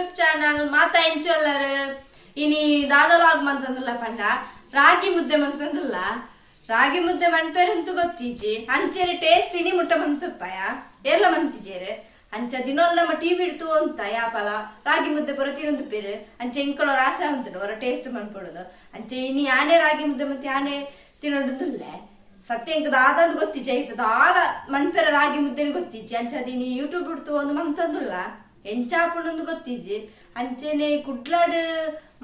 YouTube channel ಮಾತಾ ಎಂಚೊಲ್ಲರ್ ಇನಿ ದಾದಲಾಗ್ ಮಂತಂದುಲ್ಲ ಪಂಡ ರಾಗಿ ಮುದ್ದೆ ಮಂತಂದುಲ್ಲ. ರಾಗಿ ಮುದ್ದೆ ಮನ್ಪೆರಂತು ಗೊತ್ತಿಜ್ಜಿ, ಅಂಚೆನೆ ಟೇಸ್ಟ್ ಇನಿ ಮುಟ್ಟ ಮಂತುಪ್ಪಯ ಏರ್ಲ ಮಂತಿಜೇರು. ಅಂಚ ದಿನೊಲ್ ನಮ್ಮ ಟಿವಿ ಇಡ್ತು ಅಂತ ಯಾಪಲ ರಾಗಿ ಮುದ್ದೆ ಪೂರ ತಿನೊಂದು ಅಂಚೆ ಇಂಕಳೋ ರಾಸ ಉಂಟು ಹೊರ ಟೇಸ್ಟ್ ಮನ್ಪೊಡುದು. ಅಂಚೆ ಇನಿ ಯಾನೆ ರಾಗಿ ಮುದ್ದೆ ಮತ್ತೆ ಯಾನೆ ತಿನ್ನೊಂದುಲ್ಲೆ ಸತ್ಯ ಇಂಕ ದಾದಂದು ಗೊತ್ತಿಜ್ಜಿ ಐತ ದಾದ ಮನ್ಪೆರ ರಾಗಿ ಮುದ್ದೆನ ಗೊತ್ತಿಜ್ಜಿ. ಅಂಚ ಅದಿನಿ ಯೂಟ್ಯೂಬ್ ಇಡ್ತು ಒಂದು ಮಂತಂದುಲ್ಲ ಎಂಚಾಪುಂಡು ಗೊತ್ತಿಜ್ಜಿ. ಅಂಚೆನೆ ಕುಡ್ಲಾಡ್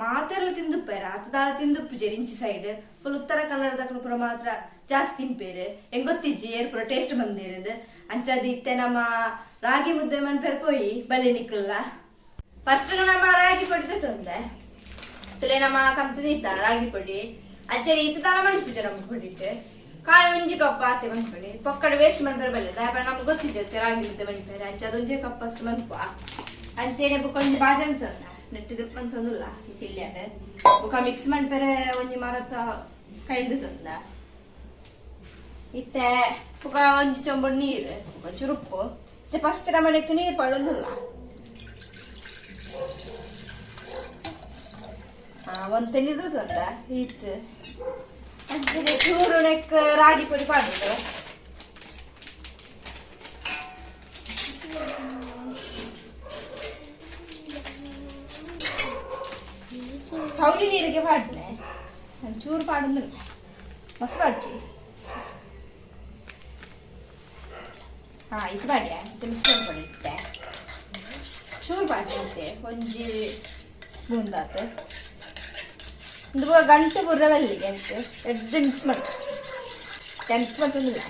ಮಾತೆಲ್ಲ ತಿಂದುಪ್ಪೇರ ಆತ ದಾದ ತಿಂದುಪ್ಪುಜೇರು ಇಂಚಿ ಸೈಡ್ ಫುಲ್ ಉತ್ತರ ಕನ್ನಡದಕ್ಕಲು ಪೂರ ಮಾತ್ರ ಜಾಸ್ತಿ ತಿನ್ಪೇರು. ಹೆಂಗ್ ಗೊತ್ತಿಜ್ಜಿ ಏರ್ ಪೂರ ಟೇಸ್ಟ್ ಬಂದಿರೋದು. ಅಂಚದ ಇತ್ತೆ ನಮ್ಮ ರಾಗಿ ಮುದ್ದೆ ಮನ್ಪೆರ್ ಪೋಯಿ ಬಲೆ ನಿಕ್ಕಲ್ಲ. ಫಸ್ಟ್ ನಮ್ಮ ರಾಗಿ ಪೊಡಿ ತಂದೆ ತುಲೆ ನಮ್ಮ ಕಂತದಿತ್ತ ರಾಗಿ ಪೊಡಿ ಅಂಚೆನೆ ಇತ್ತ ತಲ ಮನ್ಪುಜ ನಮ್ಮ ಪೊಡಿಟ್ಟು ಕಾಳು ಒಂಜಿ ಕಪ್ ಆತೆ ಮನ್ಪೊಡಿ ಪೊಕ್ಕಡೆ ವೇಸ್ಟ್ ಮನ್ಪೆರ ಬಲ್ಲೆ ದಾಯಪ ನಮ್ಗೆ ಗೊತ್ತಿಜ್ಜತ್ತೆ ರಾಗಿ ಮುದ್ದೆ ಮನ್ಪೆರೆ. ಅಂಚೆ ಅದೊಂಜಿ ಕಪ್ ಅಷ್ಟು ಮನ್ಪ. ಅಂಚೆನೆ ಬೊಕ್ಕ ಒಂಜಿ ಬಾಜನ್ ತಂದ ನೆಟ್ಟಿದ ಮಂತಂದುಲ್ಲ ಇತ್ತಿಲ್ಯಾಡ ಬೊಕ್ಕ ಮಿಕ್ಸ್ ಮನ್ಪೆರೆ ಒಂಜಿ ಮರತ ಕೈಲ್ದು ತಂದ ಇತ್ತೆ ಬೊಕ್ಕ ಒಂಜಿ ಚೊಂಬು ನೀರು ಬೊಕ್ಕ ಚುರುಪ್ಪು. ಇತ್ತೆ ಫಸ್ಟ್ ನಮ್ಮನೆಕ್ ನೀರು ಪಡೊಂದುಲ್ಲ. ಒಂತೆ ನೀರು ತಂದ ಇತ್ತು. ಅಂಚೆನೆ ಚೂರು ನೆಕ್ ರಾಗಿ ಪೊಡಿ ಪಾಡುದು. ಚೌಲಿ ನೀರಿಗೆ ಪಾಡ್ನೆ ಚೂರು ಪಾಡೊಂದುಲ್ಲ ಮಸ್ತ್ ಪಾಡ್ಚಿ. ಹಾ ಇದು ಪಾಡ್ಯ ಇದು ಮಿಕ್ಸ್ ಮಾಡ್ಕೊಂಡು ಇಟ್ಟೆ ಚೂರು ಪಾಡ್ನೆ ಒಂಜಿ ಸ್ಪೂನ್ ದಾತು ಒಂದು ಗಂಟು ಬುರ್ರ ಬಲ್ಲಿಗೆ ಅಂಚೆ ಎಡ್ಡೆ ಮಿಕ್ಸ್ ಮಾಡಿ ಟೆಂತ್ ಮಂತೊಂದಿಲ್ಲ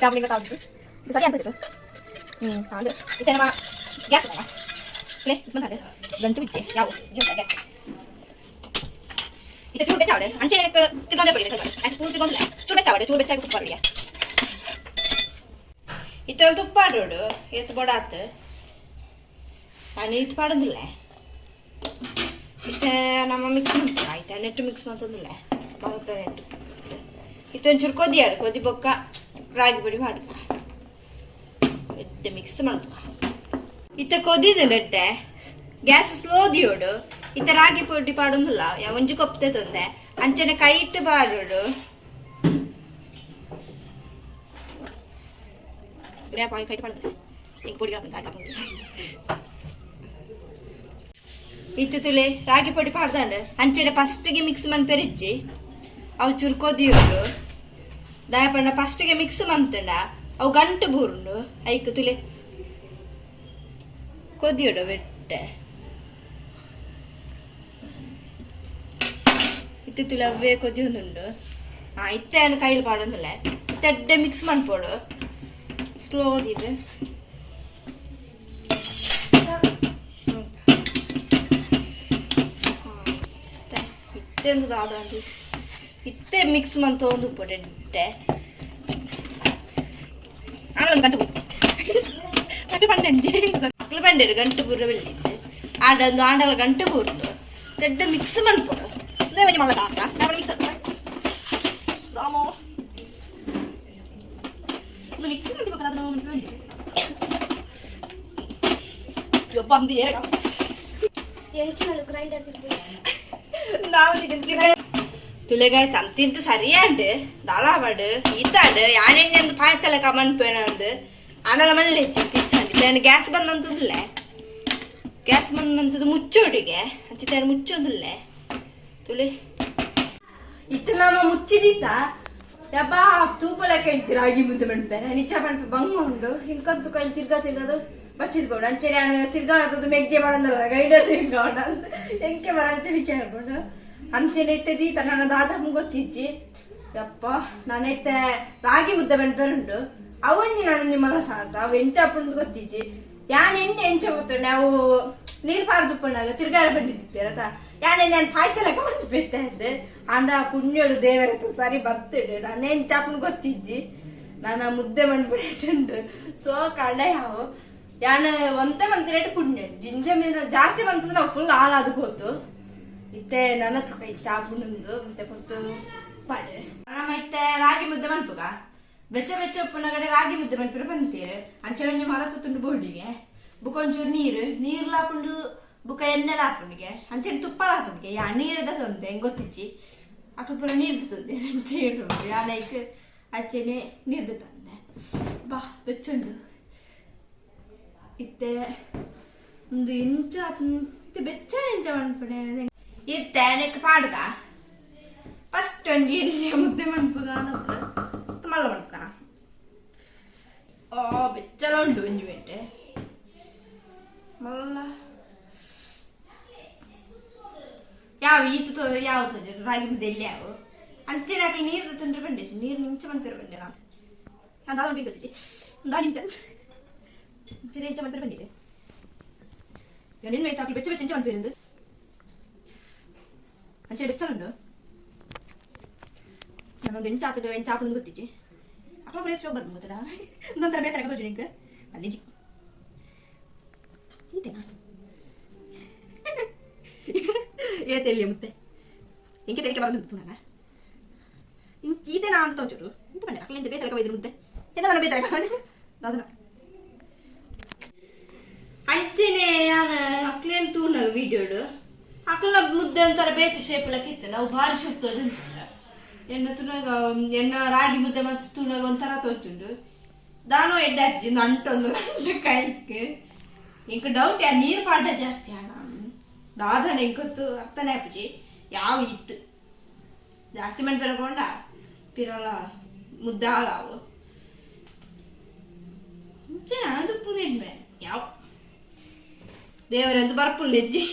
ಚಾಪ್ಲಿಂಗ ಕಾದು ಇದು ಸರಿ ಅಂತ ಹ್ಞೂ ಹಾಗೆ ಇತ್ತೆ ನಮ್ಮ ಗ್ಯಾಸ್ ಪ್ಲೇ ಮಿಕ್ಸ್ ಮಾಡ್ತಾರೆ ಗಂಟು ಬಿಚ್ಚೆ ಯಾವ ಗ್ಯಾಸ್ ಇತ್ತೆ ಚೂರು ಬೆಚ್ಚಾವಡೆ ಅಂಚೆ ತಿರ್ಗೊಂಡೆ ಪಡಿ ಚೂರು ತಿರ್ಗೊಂಡಿಲ್ಲ ಚೂರು ಬೆಚ್ಚಾವಡೆ ಚೂರು ಬೆಚ್ಚಾಗಿ ತುಪ್ಪ ಪಾಡಿಯ. ಇತ್ತೆ ಒಂದು ತುಪ್ಪ ಆಡೋಡು ಏತು ಬೊಡಾತು ನಾನು ಇತ್ತು ಪಾಡೊಂದಿಲ್ಲ. ಇತ್ತೆ ನಮ್ಮ ಮಿಕ್ಸ್ ಮಾಡ್ತಾರೆ ಆಯ್ತಾ ನೆಟ್ಟು ಮಿಕ್ಸ್ ಮಾಡ್ತಂದಿಲ್ಲ ಬರುತ್ತೆ ನೆಟ್ಟು. ಇತ್ತೆ ಒಂಚೂರು ಕೊದಿ ಆಡು ಕೊದಿ ಬೊಕ್ಕ ರಾಗಿ ಪೊಡಿ ಮಾಡ್ಕ ಎಡ್ಡೆ ಮಿಕ್ಸ್ ಮಾಡ್ಕ. ಇತ್ತೆ ಕೊದಿದು ನೆಟ್ಟೆ ಗ್ಯಾಸ್ ಸ್ಲೋ ದಿಯೋಡು. ಇತ್ತೆ ರಾಗಿ ಪೊಡಿ ಪಾಡೊಂದಿಲ್ಲ ಒಂಜಿ ಕೊಪ್ತೆ ತೊಂದೆ ಅಂಚನೆ ಕೈ ಇಟ್ಟು ಪಾಡೋಡು ಕೈ ಪಾಡೋದು ಹಿಂಗೆ ಪೊಡಿ ಆಯ್ತಾ. ಇತ್ತು ತುಲೆ ರಾಗಿ ಪೊಡಿ ಪಾಡ್ದಾಂಡ್ ಅಂಚೆನೆ ಫಸ್ಟ್ಗೆ ಮಿಕ್ಸ್ ಮನ್ಪೆರಿಜ್ಜಿ ಅವು ಚೂರು ಕೊದಿಯೋಡು ದಾಯಪಂಡ ಫಸ್ಟ್ಗೆ ಮಿಕ್ಸ್ ಮಂತುಂಡ ಅವು ಗಂಟು ಬೂರುಂಡು ಐಕ್ ತುಲೆ ಕೊದಿಯೋಡು ಬೆಟ್ಟೆ ಇತ್ತು ತುಲೆ ಅವೇ ಕೊದಿಯೊಂದುಂಡು. ಹಾ ಇತ್ತೆ ಕೈಲಿ ಪಾಡೊಂದುಲ್ಲೆ ಇತ್ತೆ ಎಡ್ಡೆ ಮಿಕ್ಸ್ ಮನ್ಪೊಡು ಸ್ಲೋ ದಿದ್ದು. ಇತ್ತೆ ಒಂದು ದಾದಾಂಡು ಇತ್ತೆ ಮಿಕ್ಸ್ ಮಂತೊಂದು ಉಪ್ಪು ಎಡ್ಡೆ ಆಮೇಲೆ ಗಂಟು ಗಂಟು ಪಂಡೆ ಅಕ್ಲು ಪಂಡೇರು ಗಂಟು ಬೂರ ಬೆಲ್ಲಿತ್ತು ಆಡೊಂದು ಆಂಡಲ ಗಂಟು ಬೂರುಂಡು ದೊಡ್ಡ ಮಿಕ್ಸ್ ಮನ್ಪೊಡು ಒಂಜಿ ಮಲ್ಲ ಸಾಕ ಮಿಕ್ಸ್ ರಾಮೋ ಒಂದು ಮಿಕ್ಸ್ ಮಂತಿ ಅದನ್ನ ಬಂದು ಏರ ಗ್ರೈಂಡರ್ ತುಲೆಗಾಯ್ ತಿಂತು ಸರಿಯಾಂಡು ದಾಲಾವಡು ಇತ್ತಾಂಡು ಯಾನೆಣ್ಣೆ ಒಂದು ಪಾಯಸ ಎಲ್ಲ ಮನ್ಪೇನಂದು ಆಂಡಲ ಮಲ್ಲೆ ತಿಚ್ಚಾಂಡು ನಾನು ಗ್ಯಾಸ್ ಬಂದಂತಂದುಲ್ಲೆ ಗ್ಯಾಸ್ ಬಂದಂತದ್ದು ಮುಚ್ಚೋಡಿಗೆ ಅಂಚಿತ ಮುಚ್ಚೊಂದುಲ್ಲೆ ತುಲೆ ಇತ್ತ ನಮ್ಮ ಮುಚ್ಚಿದಿತ್ತ ಯಬ್ಬಾ ತೂಪಲಕ್ಕೆ ಇಂಚಿ ರಾಗಿ ಮುದ್ದೆ ಮನ್ಪೇನೆ ನಿಚ್ಚ ಮನ್ಪೆ ಬಂಗ ಉಂಡು ಇಂಕಂತು ಕೈಲಿ ತಿರ್ಗಾ ತಿರ್ಗದು ಬಚ್ಚಿದ್ ಬೋಡು. ಅಂಚೆ ನಾನು ತಿರ್ಗಾ ಮೆಗ್ಜೆ ಮಾಡಂದಲ್ಲ ಗೈಡರ್ ತಿರ್ಗಾ ಅಂತ ಎಂಕೆ ಬರ ಅಂಚೆ ಹೇಳ್ಬೋದು. ಅಂಚೆನೆ ಇತ್ತೆ ದೀತ ನನ್ನ ದಾದ ಗೊತ್ತಿಜ್ಜಿ ಯಪ್ಪ ನಾನೈತೆ ರಾಗಿ ಮುದ್ದೆ ಮನ್ಪೆರುಂಡು ಅವೊಂಜಿ ನಾನು ನಿಮ್ಮಲ ಸಾಹಸ ಅವು ಎಂಚ ಅಪ್ಪುಂಡು ಗೊತ್ತಿಜ್ಜಿ. ಯಾನ್ ಎಣ್ಣೆ ಎಂಚ ಗೊತ್ತುಂಡು ಅವು ನೀರು ಪಾರ್ದುಪ್ಪಂಡಾಗ ತಿರ್ಗಾರ ಬಂದಿದ್ದಿರತ ಯಾನೆ ನಾನು ಪಾಯಸ ಲೆಕ್ಕ ಮನ್ಪೆತ್ತೆ ಇದ್ದೆ ಅಂಡ ಪುಣ್ಯಡು ದೇವರ ಸರಿ ಬತ್ತಿಡು ನಾನು ಎಂಚ ಅಪ್ಪುಂಡು ಗೊತ್ತಿಜ್ಜಿ. ನಾನು ಮುದ್ದೆ ಮನ್ಪೆಟ್ಟುಂಡು ಸೊ ಕಂಡ ಯಾವ ಯಾನ್ ಒಂತೆ ಮಂತಿರೇಟ್ ಪುಣ್ಯ ಜಿಂಜ ಮೀನು ಜಾಸ್ತಿ ಮನ್ಸು ನಾವು ಫುಲ್ ಹಾಲಾದು ಪೋತು ಇತ್ತೆ ನನ್ನ ತುಕ ಚಾಪುಂಡು ಮತ್ತೆ ಪೊತ್ತು ಪಾಡು ನಮ್ಮ ಇತ್ತೆ ರಾಗಿ ಮುದ್ದೆ ಮನ್ಪುಗ ಬೆಚ್ಚ ಬೆಚ್ಚ ಉಪ್ಪುನ ಕಡೆ ರಾಗಿ ಮುದ್ದೆ ಮನ್ಪಿರ ಬಂತೀರು ಅಂಚೆ ಒಂಜಿ ಮರತ ತುಂಡು ಬೋಡಿಗೆ ಬುಕ್ಕ ಒಂಚೂರು ನೀರು ನೀರ್ಲ ಹಾಕೊಂಡು ಬುಕ್ಕ ಎಣ್ಣೆಲ ಹಾಪುಂಡಿಗೆ ಅಂಚೆನೆ ತುಪ್ಪಲ ಹಾಪುಂಡಿಗೆ. ಯಾ ನೀರದ ತೊಂದೆ ಹೆಂಗ್ ಗೊತ್ತಿಜ್ಜಿ. ಅಕ್ಲು ಪೂರ ನೀರ್ದ ತಂದೆ ಅಂಚೆ ಯಾನ್ ಐಕ್ ಅಂಚೆನೆ ನೀರ್ದ ತಂದೆ. ಬಾ ಬೆಚ್ಚುಂಡು ಇತ್ತೆ ಒಂದು ಇಂಚ ಇತ್ತೆ ಬೆಚ್ಚನೆ ಎಂಚ ಮನ್ಪುನೆ ಇತ್ತೆ ನೆಕ್ ಪಾಡ್ಗ. ಫಸ್ಟ್ ಒಂಜಿ ಎಣ್ಣೆ ಮುದ್ದೆ ಮನ್ಪುಗ ಮಲ್ಲ ಮನ್ಪುಗನ. ಓ ಬೆಚ್ಚಲ ಉಂಡು ಒಂಜಿ ಮೆಂಟೆ ಮಲ್ಲ ಯಾವ ಈತ ತೋ ಯಾವ ತೋಜು ರಾಗಿ ಮುದ್ದೆ ಎಲ್ಲಿ ಯಾವ ಅಂಚೆನೆ ಅಕ್ಲು ನೀರು ತಂದ್ರೆ ಬಂಡೆ ನೀರು ನಿಂಚ ಮನ್ಪೇರು ಬಂಡೆ. ನಾನು ದಾದ ಗೊತ್ತಿಜ್ಜಿ ದಾಡಿ ಇಂಚ ಅಂಚೆನೆ ಇಂಚ ಮನ್ಪೇರು ಬಂದಿದೆ. ನಿನ್ನ ಐತೆ ಅಕ್ಲು ಬೆಚ್ಚ ಬೆಚ್ಚ ಇಂಚ ಮನ್ಪೇರಿಂದು ಅಂಚೆನೆ ಬೆಚ್ಚಲ ಉಂಡು. ನಾನೊಂದು ಎಂಚ ಆತುಂಡು ಎಂಚ ಆಪುಂಡು ಗೊತ್ತಿಜ್ಜಿ. ಅಕ್ಲ ಪೂರ ಶೋ ಬರ್ದು ಗೊತ್ತದ ಒಂದೊಂಥರ ಬೇತಾರೆ ತೋಜು ನಿಂಗೆ ಅಲ್ಲಿಜಿ ಈತೇನಾ ಏತೆಲ್ಲಿ ಮುತ್ತೆ ಇಂಕೆ ತೆಲಿಕೆ ಬರಂದು ತುನಗ ಇಂಚ ಈತೇನಾ ಅಂತ ತೋಚುರು ಇಂತ ಬಂಡೆ ಅಕ್ಲಿಂದ ಬೇತಲಕ ಬೈದ್ರು ಮುದ್ದೆ ಎನ್ನ ಬೇತಲಕ ದಾದನ ಅಂಚೆನೆ. ಯಾನ್ ಅಕ್ಲೇನ್ ತೂನಗ ವಿಡಿಯೋಡು ಅಕ್ಲನ ಮುದ್ದೆ ಒಂಥರ ಬೇತೆ ಶೇಪ್ ಇತ್ತು. ನಾವು ಭಾರಿ ಶೇಪ್ ತೋಜುಂತ ಎನ್ನ ತುನಗ ಎನ್ನ ರಾಗಿ ಮುದ್ದೆ ಮತ್ತು ತುನಗ ಒಂಥರ ತೋಚುಂಡು. ದಾನೋ ಎಡ್ಡೆ ಆತಿಜಿ ಅಂಟೊಂದು ಅಂಟು ಕೈಕ್ ಇಂಕ ಡೌಟ್ ಯಾ ನೀರು ಪಾಡ ಜಾಸ್ತಿ ಅಣ್ಣ ದಾದನ ಇಂಕೊತ್ತು ಅರ್ಥನೇ ಆಪುಜಿ. ಯಾವ ಇತ್ತು ಜಾಸ್ತಿ ಮಣ್ ಪೆರಕೊಂಡ ಪಿರಲ ಮುದ್ದೆ ಹಾಳಾವು ಅದು ಪುನಿಡ್ಮೆ ಯಾವ ದೇವರಂದು ಬರ್ಪುಂಡೆಜ್ಜಿ.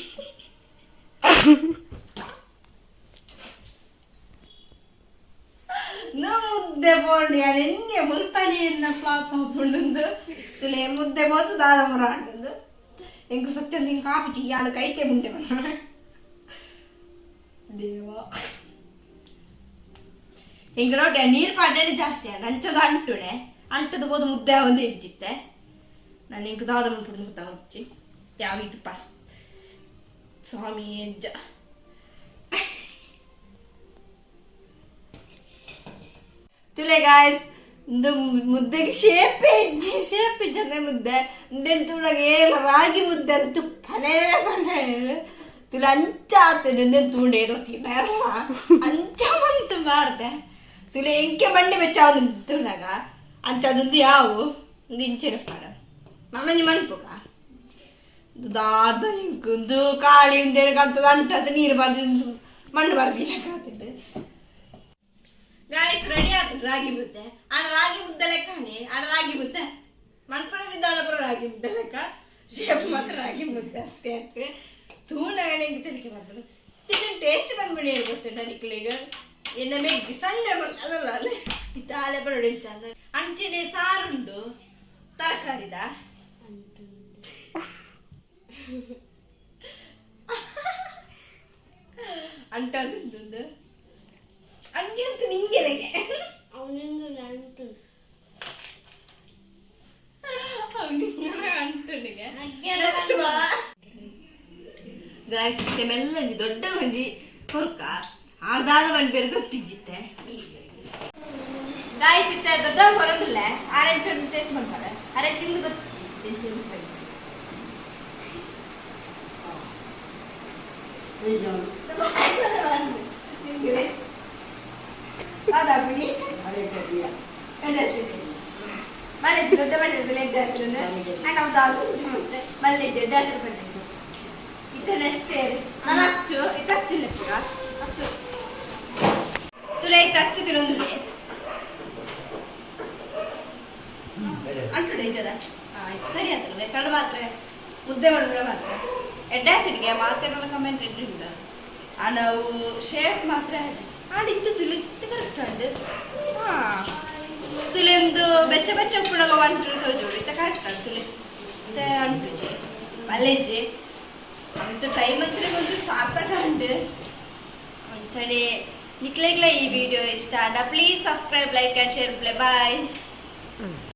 ಮುದ್ದೆ ಪೋಂಡು ಯಾನ್ ಎಣ್ಣೆ ಮುಲ್ಪನಿ ಎನ್ನ ಫ್ಲಾಪ್ ಆಪುಂಡುಂದು ತುಲೆ ಮುದ್ದೆ ಪೋತು ದಾದ ಮುರ ಆಂಡುಂದು ಎಂಕ್ ಸತ್ಯ ನಿಂಗೆ ಕಾಪುಜಿ. ಯಾನ್ ಕೈಟೆ ಮುಂಡೆ ದೇವ ಎಂಕ್ ಡೌಟ್ ನೀರು ಪಾಡ್ಡೇನೆ ಜಾಸ್ತಿ ಅಂಚದ ಅಂಟುಣೆ ಅಂಟದ ಬೋದು ಮುದ್ದೆ ಒಂದು ಇಜ್ಜಿತ್ತೆ. ನಾನು ಎಂಕ್ ದಾದ ಮನ್ಪುಂಡು ಗೊತ್ತಾಗುಚ್ಚಿ ಯಾವ ಇದು ಪಾ ಸ್ವಾಮಿ ಅಜ್ಜ ತುಲೆ ಗಾಯ್ಸ್. ಮುದ್ದೆಗೆ ಶೇಪ್ ಇಜ್ಜಿ, ಶೇಪ್ ಇಜ್ಜಂದೆ ಮುದ್ದೆ ಉಂದೆನ್ ತೂನಗ ಏಲ ರಾಗಿ ಮುದ್ದೆ ಅಂತ ಪನೇ ಪನೇ ತುಲೆ ಅಂಚ ಆತುಂಡು. ಉಂದೆನ್ ತೂಂಡ ಏರ್ಲ ತಿನ್ನಲ್ಲ ಅಂಚ ಮಂತು ಮಾಡ್ದೆ ತುಲೆ ಎಂಕೆ ಮಂಡೆ ಬೆಚ್ಚ ತೂನಗ ಅಂಚ ಅದೊಂದು ಯಾವು ಒಂದು ಇಂಚಿನ ಪಾಡ ಮನಂಜಿ ಮನ್ಪುಗ ದಾದ ಇಂಕ್ ಉಂದು ಕಾಳಿ ಉಂದೇನು ಕಂತದ ಅಂಟದ ನೀರು ಬಾರ್ದು ಮಣ್ಣು ಬಾರ್ದು ಕಾತುಂಡು. ಗಾಯ್ಸ್ ರೆಡಿ ಆಯ್ತು ರಾಗಿ ಮುದ್ದೆ. ಆಡ ರಾಗಿ ಮುದ್ದೆ ಲೆಕ್ಕನೆ ಆಡ ರಾಗಿ ಮುದ್ದೆ ಮನ್ಪುರ ಬಿದ್ದಾಳ ರಾಗಿ ಮುದ್ದೆ ಲೆಕ್ಕ ಶೇಪ್ ಮಾತ್ರ ರಾಗಿ ಮುದ್ದೆ ಅತ್ತೆ ಅತ್ತೆ ತೂನಗ ತಿಳಿಕೆ ಬರ್ತದೆ. ಇದನ್ನ ಟೇಸ್ಟ್ ಬಂದ್ಬಿಡಿ ಗೊತ್ತುಂಟ ನಿಕ್ಲಿಗ ಎನ್ನ ಮೆಗ್ಗಿ ಸಣ್ಣ ಅದಲ್ಲ ಅಲ್ಲೇ ಇತ್ತಾಲೆ ಬರೋಡು ಇಂಚ ಅಂಚೆನೆ ಸಾರುಂಡು ತರಕಾರಿದ ಅಂಟದುಂಡು ಅಂಗೆಂತ ನಿಂಗೆನೆಗೆ ಅವನಿಂದ ಅಂಟು ಅಂಟುನಿಗೆ. ಗಾಯ್ಸ್ ಮೆಲ್ಲಂಜಿ ದೊಡ್ಡ ಒಂಜಿ ಕೊರ್ಕ ಆರ್ದಾದ ಬಂದ್ ಬೇರೆ ಗೊತ್ತಿಜ್ಜಿತ್ತೆ. ಗಾಯ್ಸ್ ಇತ್ತೆ ದೊಡ್ಡ ಕೊರೊಂದಿಲ್ಲ ಆರೆಂಜ್ ಟೇಸ್ಟ್ ಮಾಡ್ತಾರೆ ಆರೆಂಜ್ ತಿಂದು ಗೊತ್ತಿಜ್ಜಿ. ಮಳೆ ದೊಡ್ಡ ಮಳೆ ಎಡ್ಡೆ ಆಗ್ತದೆ ನಾವು ದಾಲ್ ಮಲ್ಲೆ ಎಡ್ಡೆ ಆಗ್ತದೆ ಬಂದಿದ್ದು ಇತ್ತ ನೆಕ್ಸ್ಟ್ ನಾನು ಅಚ್ಚು ಇತ್ತ ಅಚ್ಚು ಲೆಕ್ಕ ಅಚ್ಚು ತುಲೆ ಇತ್ತ ಅಚ್ಚು ತಿನ್ನೊಂದುಲೆ ಅಂಟುಡೆ ಇದ್ದದ ಆಯ್ತು ಸರಿ ಆಯ್ತು ಬೇಕಾದ್ರೆ ಮಾತ್ರ ಮುದ್ದೆ ಮಾಡಿದ್ರೆ ಮಾತ್ರ ಎಡ್ಡೆ ಆಯ್ತಿಗೆ ಮಾತ್ರ ಕಮೆಂಟ್ ಎಡ್ಡೆ ಆ ನಾವು ಶೇಪ್ ಮಾತ್ರ ಆಂಡ್ ಇತ್ತು ತುಲೆ ಇತ್ತು ಕರೆಕ್ಟ್ ಉಂಡು. ಹಾ ತುಲೆಂದು ಬೆಚ್ಚ ಬೆಚ್ಚ ಉಪ್ಪುಣಗ ಒಂಟು ತೋಜೋಡು ಇತ್ತ ಕರೆಕ್ಟ್ ತುಲೆ ಇತ್ತೆ ಅಂಟುಜಿ ಮಲ್ಲೆಜ್ಜಿ ಅಂತೂ ಟ್ರೈ ಮಂತ್ರಿಗೆ ಒಂಚೂರು ಸಾರ್ಥಕ ಉಂಡು. ಒಂಚನೆ ನಿಕ್ಲೆಗ್ಲ ಈ ವಿಡಿಯೋ ಇಷ್ಟ ಅಂಡ please subscribe, like and share. Bye.